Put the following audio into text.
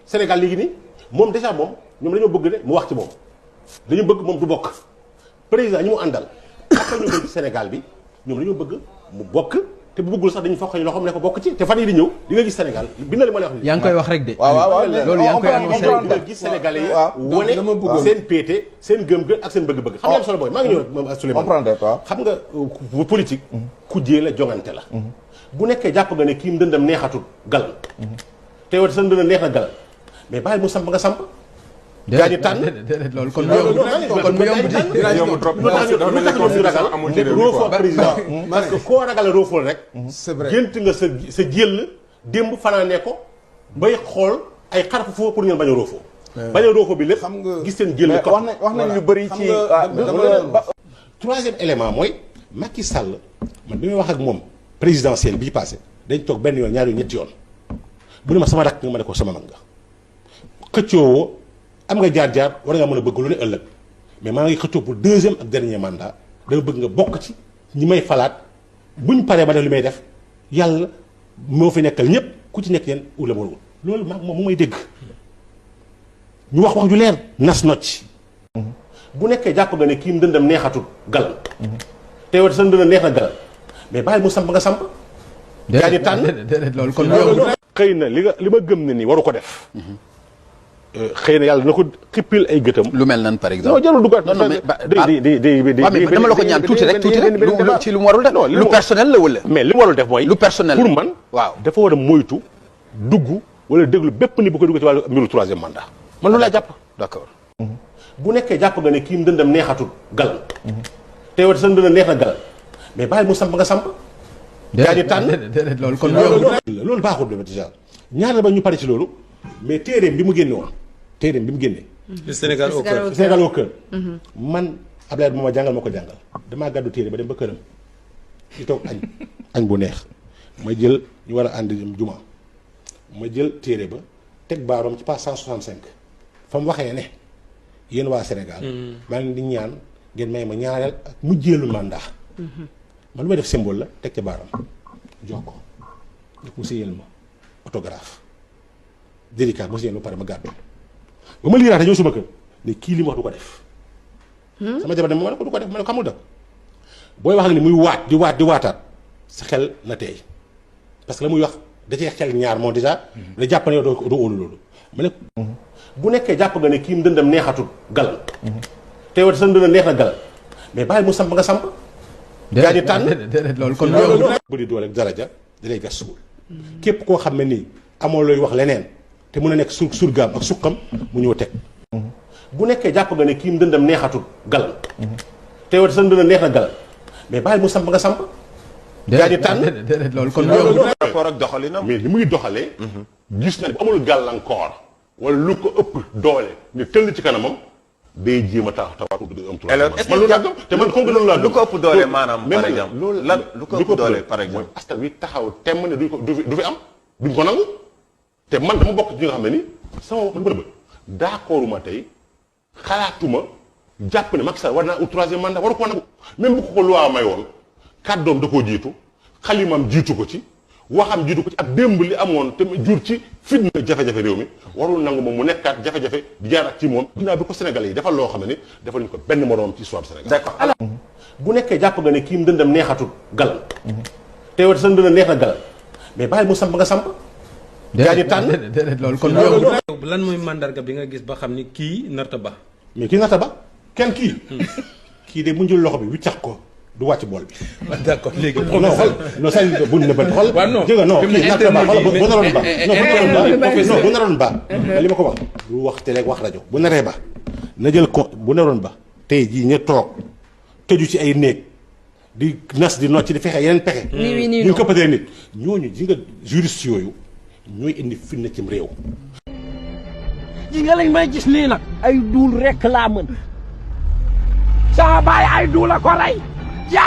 Sénégal léegi nii moom déjà moom ñoom dañoo bëgg ne mu wax ci moom dañu bëgg moom du bokk président ñi mu àndal après ñu bëgg Sénégal bi ñoom dañoo bëgg mu bokk te bu bëggul sax dañu foog loo xam ne ko bokk ci te fan yi di ñëw di nga gis Sénégal bi na li ma lay wax yaa ngi koy wax rek de. waaw loolu yaa ngi koy annoncé di nga gis Sénégalais yi wane seen péete seen gëm-gëm ak seen bëgg-bëgg xam nga solo booy maa ngi ñëw rek moom Souleymane xam nga bu politique kujjee la jongante la bu nekkee jàpp nga ne kii ndëndam neexatul galal te yow sa ndëndam neex na galal mais bàyyi mu samp nga samp gaa ñi tànn loolu kon mu yomb ñu ragal roofoo président parce que koo ragal roofoo rek gént nga sa jël démb fanaanee ko bay xool ay xarfu foofu pour ngeen bañ a roofoo bañ a roofoo bi lépp xam nga gis seen jël wax nañ lu bëri ci troisième élément mooy Macky Sall man bi may wax ak moom présidentielle bii passé dañ toog benn yoon ñaari yoon ñetti yoon bu ne ma sama rakk nga ma ne ko sama mag nga xëccoowoo am nga jaar-jaar war nga mën a bëgg lu ne ëllëg mais maa ngi xëccoo pour deuxième ak dernier mandat dama bëgg nga bokk ci ñi may falaat buñ paree ma def li may def yàlla moo fi nekkal ñëpp ku ci nekk yéen ula ma loolu maa moom mu may dégg ñu wax ju leer nas nocc bu nekkee jàpp nga ne kii ndëndam neexatul galal te yow sa ndëndam neex na galal mais bàyyi mu samp nga samp gaa ñi tànn loolu kon mu yomb xëy na li ma gëm ne nii waru ko def xëy na yàlla na ko xippil ay gëtam. lu mel nan par exemple. non jarul duggaat. non mais dama la ko ñaan tuuti rek ci lu mu warul def. lu personnel la wala. mais li mu warul def mooy. lu personnel pour man. waaw dafa war a moytu dugg wala déglu bépp ni bu ko dugg ci wàllu mbiru troisième mandat. man loolu laa jàpp. d'accord. bu nekkee jàpp nga ne kii ndëndam neexatul galal. te yow sa ndëndam neex na galal mais bàyyi mu samp nga samp. gaa ñi tànn loolu kon mu yomb. loolu baaxul de déjà ñaareel ba ñu pare ci loolu mais téeréem bi mu génne woon. téeréem bi mu génnee. Sénégal au cœur Sénégal au cœur. man Abdoulaye moom ma jàngal ma ko jàngal damaa gàddu téere ba dem ba këram di toog añ bu neex ma jël ñu war a ànd juma ma jël téere ba teg baaroom ci page 165 fa mu waxee ne yéen waa Sénégal. maa ngi di ñaan ngeen may ma ñaareel ak mujjeelu mandat. man lu may def symbole la teg ca baaroom jox ko mu siyeel ma autographe délicat mu siyeel ma pare ma gàddu. ba ma liiraate ñëw suma kër ne kii li mu wax du ko def sama jabar ne ma ne ko du ko def ma ne ko xamul da booy wax ak ni muy waat di waataat sa xel na teey parce que la muy wax da cee xel ñaar moom déjà da jàpp ne yow doo óolu loolu ma ne bu nekkee jàpp nga ne kii ndëndam neexatul galal te yow sa ndëndam neex na galal mais bàyyi mu samp nga samp gaa ñi tànn loolu kon bëri doole daraja da lay gas suul képp koo xam ne nii amoo looy wax leneen te mën a nekk surgaam ak suqam mu ñëw teg bu nekkee jàpp nga ne kii ndëndam neexatul galal te yow sa ndëndam neex na galal mais bàyyi mu samp nga samp gaa ñi tànn loolu kon mu yomb. rapport ak doxalinam mais li muy doxalee gis na ne bu amul gàllankoor wala lu ko ëpp doole ni tëll ci kanamam day jéem a taxawaat man loolu laa gëm te man comme que loolu laa gëm lu ko ëpp doole maanaam par exemple loolu lan lu ko ëpp doole par exemple askan wi taxaw temm ne du fi am duñ ko nangu te man dama bokk ci nga xam ne ni sama wax du bërëb d'accorduma tey xalaatuma jàpp ne Macky Sall war naa ut troisième mandat waru ko nangu même bu ko loi mayoon kàddoom da koo jiitu xalimam jiitu ko ci waxam jiitu ko ci ak démb li amoon te jur ci fitna jafe-jafe réew mi warul nangu moom mu nekkaat jafe-jafe di jaaraat ci moom ginnaaw bi ko Sénégalais yi defal loo xam ne ni defal ñu ko benn moroom ci histoire du Sénégal. d'accord alors bu nekkee jàpp nga ne kii ndëndam neexatul galal te yow sa ndëndam neex na galal mais bàyyi mu samp nga samp gaa ñi tànn loolu kon mu yomb. lan mooy mandarga bi nga gis ba xam ni kii narta ba. mais kii narta ba kenn kii de mu njël loxo bi wiccax ko du wàcc bool bi. d'accord léegi. non xool non c'est buñ ne ba xool. waaw non jëga non kii narta ba xool bu naroon ba. non bu naroon ba. li ma ko wax du wax télé wax rajo bu naree ba na jël ko bu naroon ba tey jii ñu toog tëju ci ay néeg di nas di nocc di fexe yeneen pexe. ñu këppatee nit ñooñu ji nga juriste yooyu ñooy indi fitna cim réew. ji nga lañ may gis nii nag ay duul rekk laa mën sama baay ay duul a ko rey ja